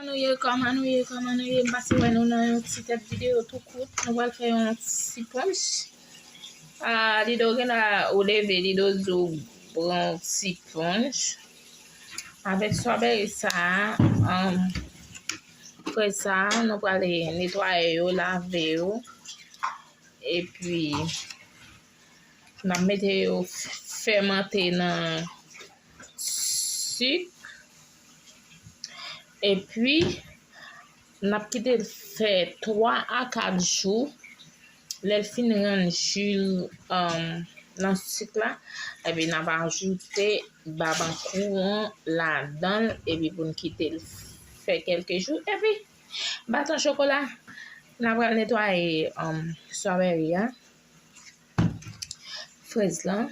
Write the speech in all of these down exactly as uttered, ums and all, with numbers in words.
Kòman nou ye, kòman nou ye, kòman nou ye? M pase wè nou nan yon ti tèt videyo tou kout. Nou pral fè yon ti ponch. Ah, Lido gen la, ou leve, Lido di w pran yon ti ponch. Avèk strawberry sa a, um, frèz sa a, nou prale netwaye yo, lave yo. Epi, n ap mete yo fèmante nan sik. Epi, n ap kite l fè twa a kat jou. Lè l fin rann ji l, um, nan sik la, epi n ap ajoute babankou an ladan l, epi pou n kite l fè kèlke jou. Epi, baton chokola, n ap pral netwaye, um, strawberry a, frèz lan.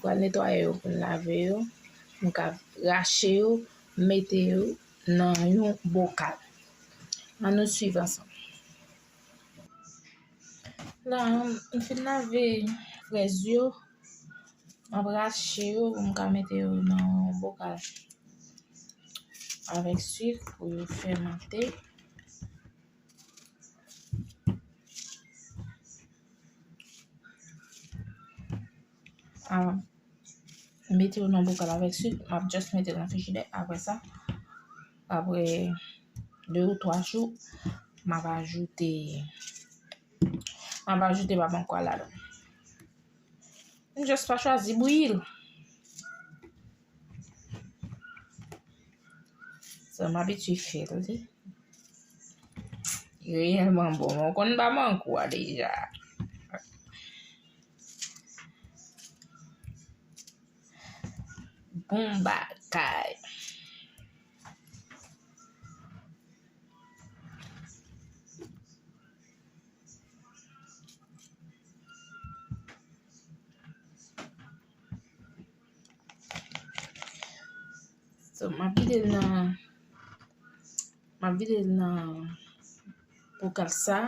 Pral netwaye yo pou n lave yo. Nou ka rache yo, mete yo nan yon bokal. Ann nou swiv ansanm. La, m fin lave frèz yo. M ap rache yo pou m ka mete yo nan yon bokal avèk sik pou yo fèmante. Ah, mete yo nan bokal avèk sik. M ap just mete yo nan frijidè. Apre sa, apre de ou twa jou, m ap ajoute, m ap ajoute babankou a ladan. M just pa chwazi bouyi l. Sa m abitye fè l, wi. Li reyèlman bon. Mwen konn babankou a deja. Bon bagay. So, m ap vide l nan, m ap vide l nan bokal sa.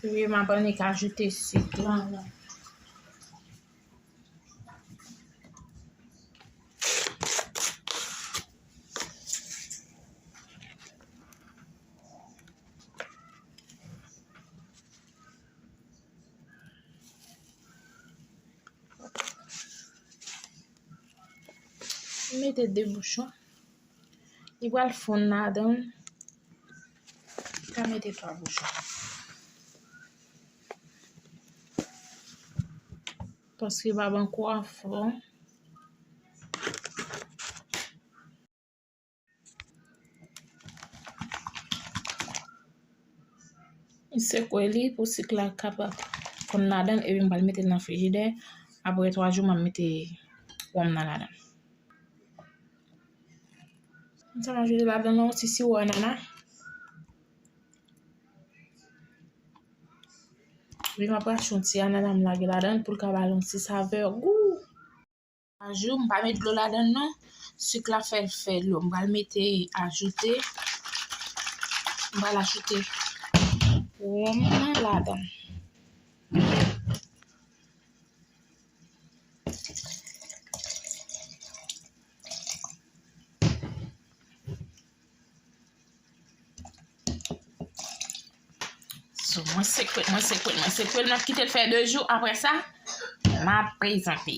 Wi, m ap annik ajoute sik la. Mete de bouchon. Li pral fonn ladan. Ka mete twa bouchon. Paske babankou a fò. M sekwe li pou sik la kapab fonn ladan l, epi m pral mete l nan frijidè. Apre twa jou, m ap mete wonm nan ladan. Sa m ajoute ladan nan yon ti siwo anana. Epi m ap rache yon ti anana m lage ladan l pou l ka ba l yon ti savè gou. Ajou, m pa met dlo ladan l non. Sik la fè l fè dlo. M pral mete, ajoute, m pral ajoute wonm nan ladan l. So, mwen sekwe l, mwen sekwe l, mwen sekwe l. M ap kite l fè de jou. Apre sa, m ap prezante.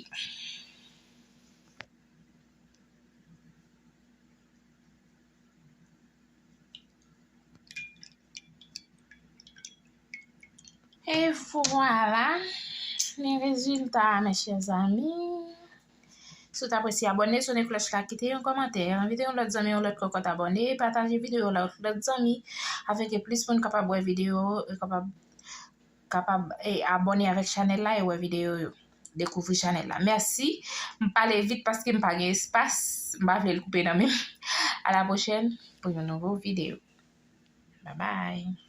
E vwala, men rezilta a, mes chers amis. Si w t apresye, abòne, sonnen klòch la, kite yon kòmantè, envite yon lòt zanmi, yon lòt kòkòt abòne, pataje videyo la ak lòt zanmi, afenke plis moun kapab wè videyo, e kapab kapab e, abòne avèk chanèl la e wè videyo yo. Dekouvri chanèl la. Mèsi. M pale vit paske m pa gen espas. M pa vle l koupe nan men m. A la pwochèn pou yon nouvo videyo. Bye bye.